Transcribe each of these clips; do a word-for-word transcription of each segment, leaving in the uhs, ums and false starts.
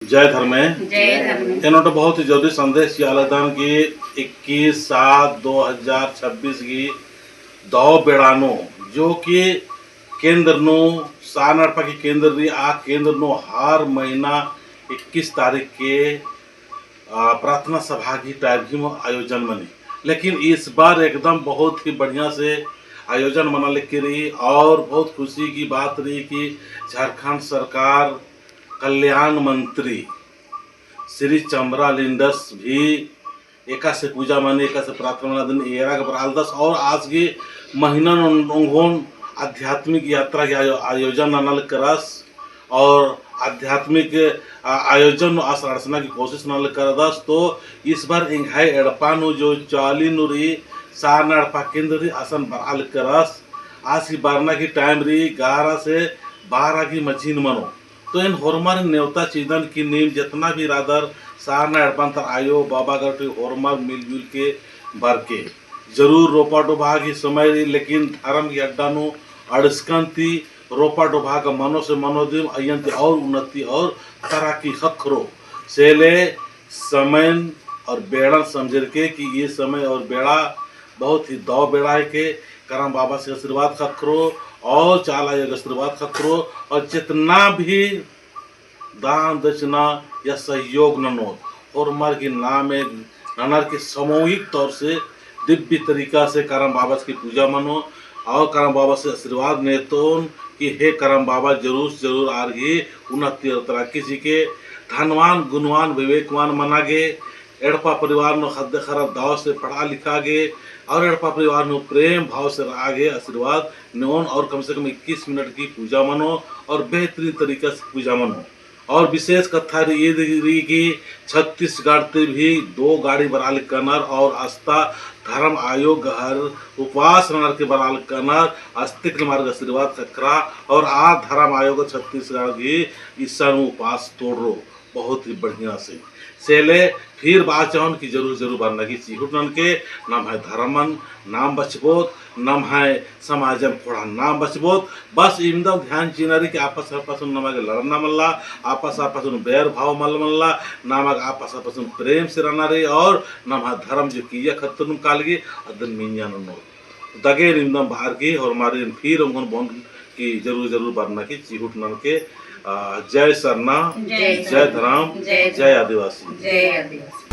जय धर्मे। जय धर्मे। एन ओन्टे बहुत ही जरूरी संदेश चिआ लगदन कि इक्कीस सात दो हजार छब्बीस गही दौ बेड़ा नू, जो कि केंद्र नू, सरना एड़पा की केंद्र रई, आ केंद्र नू हर महीना इक्कीस तारीख के, आ, प्रार्थना सभा गही type गही आयोजन मनी। लेकिन इस बार एकदम बहुत ही बढ़िया से आयोजन मना लगी रई और बहुत खुशी की बात रई कि झारखंड सरकार कल्याण मंत्री श्री चमरा लिंडस भी एकासे पूजा मनी, एकासे प्रार्थना मना दिन एरा के बरआ लगदस और आस गही महीना नू ओंगोन आध्यात्मिक यात्रा गही आयो-, आयोजन नना लगदस और आध्यात्मिक, आ, आयोजन नू आस अंड़सना गही कोशिश नना लगदस। तो इस बार एंग्है एड़पा नू जो चाली नू रई, सरना एड़पा केंद्र रई, असन बरआ लगदस। आस गही बरना गही time रई ग्यारह से बारह गही मझी नू मनो। तो एन होरमारिन नेवता चिअदन कि नीम जेतना भी रअदर सरना एड़पन्तर आयो बाबा गही होरमर मिलजुल के बरके। जरूर रोपा डोभा गही समय रई, लेकिन धर्म गही अड्डा नू अंड़सकन ती रोपा डोभा गा मनो से मनो दिम अइय्यन ती और उन्नति और तरक्की ख़क्खरो। से ले समयन और बेड़न समझरके कि ई समय और बेड़ा बहुत ही दौ बेड़ा हेके, करम बाबस आशीर्वाद ख़क्खरो और चाला आयो गा आशीर्वाद ख़क्खरो और जेतना भी दान दक्षिणा या सहयोग ननोत, होरमर गही नामे ननर की सामूहिक तौर से दिव्य तरीका से करम बाबस की पूजा मनो और करम बाबस आशीर्वाद नेतोन कि हे करम बाबा जरूर से जरूर आर गही उन्नति और तरक्की चिके, धनवान, गुणवान, विवेकवान मना गे, एड़पा परिवार नू ख़द्द ख़र्रा दौ से पढ़ा लिखा गे और एड़पा परिवार नू प्रेम भाव से रआ गे आशीर्वाद नेओन और कम से कम इक्कीस मिनट गही पूजा मनो और बेहतरीन तरीका से पूजा मनो। और विशेष कत्था रई, ईद रई कि छत्तीसगढ़ ती भी दो गाड़ी बरआ लगनर और अस्ता धर्म आयो गा हर उपास ननर की बरआ लगनर, अस्तिक नू आर गा आशीर्वाद ख़क्खरा और आ धर्म आयो गा छत्तीसगढ़ गही इसन उपास तोड़रो। बहुत ही बढ़िया से। से ले फिर बाचन कि जरूर, जरूर बरना की चिहुट ननके, नम्है धर्मन नाम बचबोत, नम्है समाजन ख़ोंड़हा नाम बचबोत। बस इवंदम ध्यान चिअना रई कि आपस, आपस नू नमा गे लड़ना मल्ला, आपस, आपस नू बैर भाव मल मल्ला, नमा गे आपस, आपस नू प्रेम से रअना रई और नम्है धर्म जो किइय्या खत्तनुम कालगी अदन मिंजा ननोत। दगे निमदम बअर की होरमारिन फिर ओंगोन बओन कि जरूर जरूर बरना की चिहुट ननके। आ, जय सरना, जय जय सरना, धरम, जय जय धरम, आदिवासी। जय आदिवासी।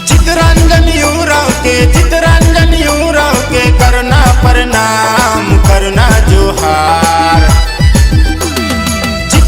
चितरंजन उराँव के, चितरंजन